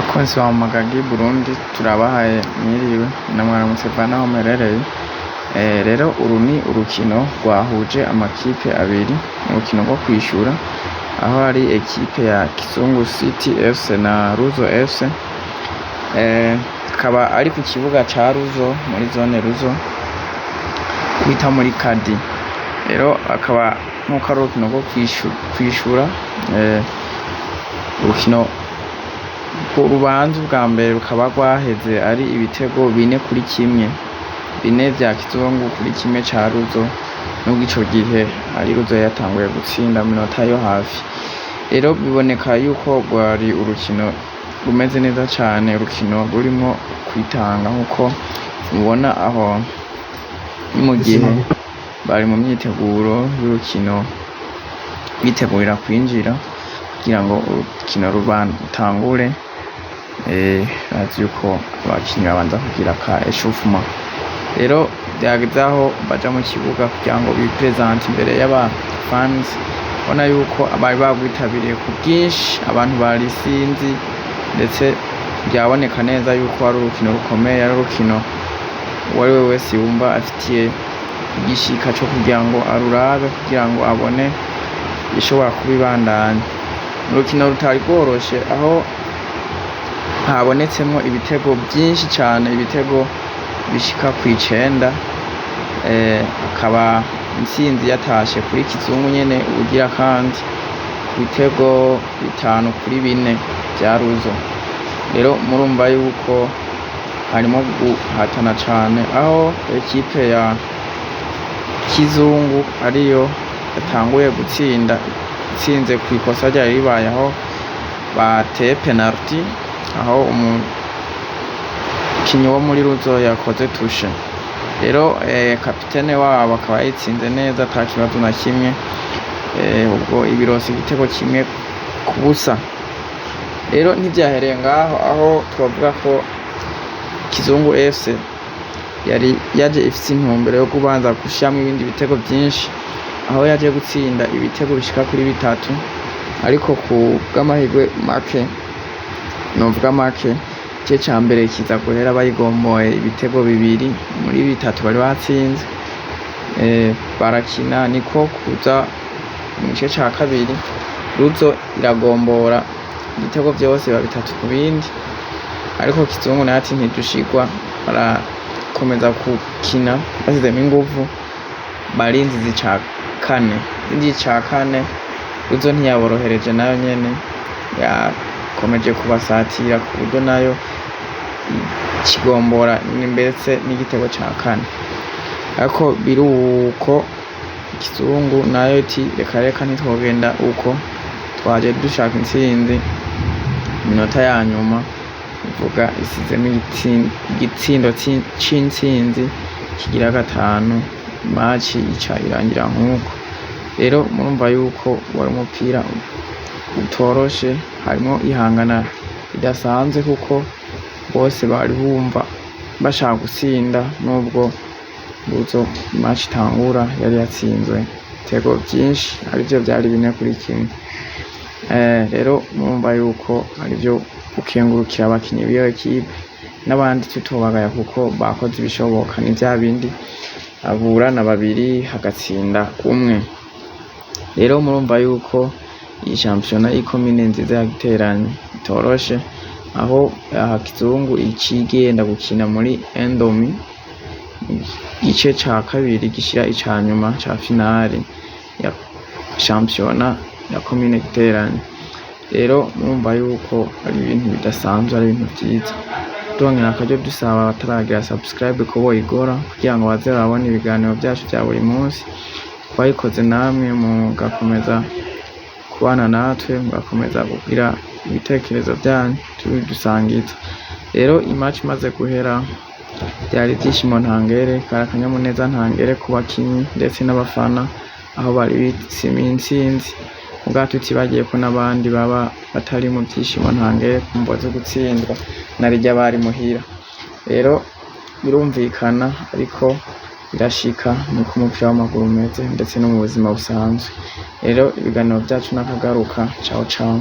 Bakunzi ba Magagi Burundi, turabahaye mwiriwe na mwaramutse bivana aho muherereye. Rero uru ni urukino rwahuje amakipe abiri, urukino rwo kwishura, aho hari ekipe ya Kizungu City FC na Ruzo FC. Akaba ari ku kibuga ca Ruzo, muri zone Ruzo bita muri Kadi. Rero akaba nkuko ari urukino rwo kwishura, urukino rubanza ubwa mbere rukaba rwaheze ari ibitego 4-1, 4 vya Kizungu kuri 1 ca Ruzo, nubwo ico gihe ari Ruzo yatanguye gutsinda mu minota yo hafi. Rero biboneka yuko rwari urukino rumeze neza cane, urukino rurimwo kwitanga, nkuko mubona aho ni mu gihe bari mu myiteguro y'urukino, bitegurira kwinjira kugira ngo urukino rutangure. Bazi yuko abakinyi babanza kugira ka échauffement. Rero vyageze aho baja mu kibuga kugira ngo bipresente imbere y'aba fans, ubona yuko bari bagwitabiriye ku bwinshi, abantu bari isinzi, ndetse vyaboneka neza yuko ari urukino rukomeye, ari urukino uwariwe wese yumva afitiye igishika co kugira ngo arurabe, kugira ngo abone ishobora kuba ibandanya. Urukino rutari rworoshe, aho habonetsemwo ibitego vyinshi cane, ibitego bishika kw'icenda, akaba intsinzi yatashe kuri Kizungu nyene ubugira kandi, ku bitego 5-4 vya Ruzo. Rero murumva yuko harimwo guhatana cane, aho ekipe ya Kizungu ariyo yatanguye gutsinda, itsinze kw'ikosa ryari ribaye aho bateye penalty, aho umukinyi wo muri Ruzo yakoze touche. Rero kapitene wabo akaba yayitsinze neza ata kibazo na kimwe, ubwo ibironse igitego 1-0. Rero ntivyahereye ngaho, aho twovuga ko Kizungu FC yari yaje ifise intumbero yo kubanza gushiramwo ibindi bitego vyinshi, aho yaje gutsinda ibitego bishika kuri 3, ariko ku bw'amahirwe make, novuga make, igice ca mbere kiza guhera bayigomboye ibitego 2 muri 3 bari batsinze. Barakina, niko kuza mu gice ca kabiri Ruzo iragombora ibitego vyose, biba 3 ku bindi, ariko Kizungu nayo ati ntidushirwa, barakomeza gukina basizemwo inguvu, barinjiza ica kane. Binjije ica kane, Ruzo ntiyaborohereje, nayo nyene yakomeje kubasatira ku buryo nayo ikigombora mbese n'igitego ca kane. Ariko biruko, Kizungu nayo iti reka reka, ntitwogenda uko, twaje dushaka intsinzi. Iminota ya nyuma ivuga isizemwo igitsindo c'intsinzi kigira gatanu, match ica irangira nkuko. Rero murumva yuko wari umupira utoroshe, harimwo ihangana ridasanzwe, kuko bose bari bumva bashaka gutsinda, nubwo Ruzo match itangura yari yatsinzwe ibitego vyinshi, arivyo vyari 4-1. Rero murumva yuko arivyo gukengurukira abakinyi b'iyo ekipe n'abandi tutobagaya, kuko bakoze ibishoboka. Ni vya bindi aburana babiri hagatsinda umwe. Rero murumva yuko iyi shampiyona y'ikomine nziza ya Giteranyi itoroshe, aho aha Kizungu icigenda gukina muri Endomi, igice ca kabiri gishira ica nyuma ca finale ya shampiyona ya komine Giteranyi. Rero murumva yuko ari ibintu bidasanzwe, ari ibintu vyiza. Turongera akaryo dusaba abataragira subscribe ko boyigora kugira ngo baze barabona ibiganiro vyacu vya buri munsi. Twayikoze, namwe mugakomeza kubana natwe, mugakomeza kugira ibitekerezo vyanyu tubidusangiza. Rero i match imaze guhera vyari ivyishimo ntangere, kari akanyamuneza ntangere ku bakinyi ndetse n'abafana, aho bari bishimiye intsinzi, mugabo tutibagiye ko n'abandi baba batari mu vyishimo ntangere ku mvo zo gutsindwa narirya bari muhira. Rero birumvikana, ariko birashika, niko umupira w'amaguru umeze ndetse no mu buzima busanzwe. Rero ibiganiro vyacu nakagaruka, ciao ciao.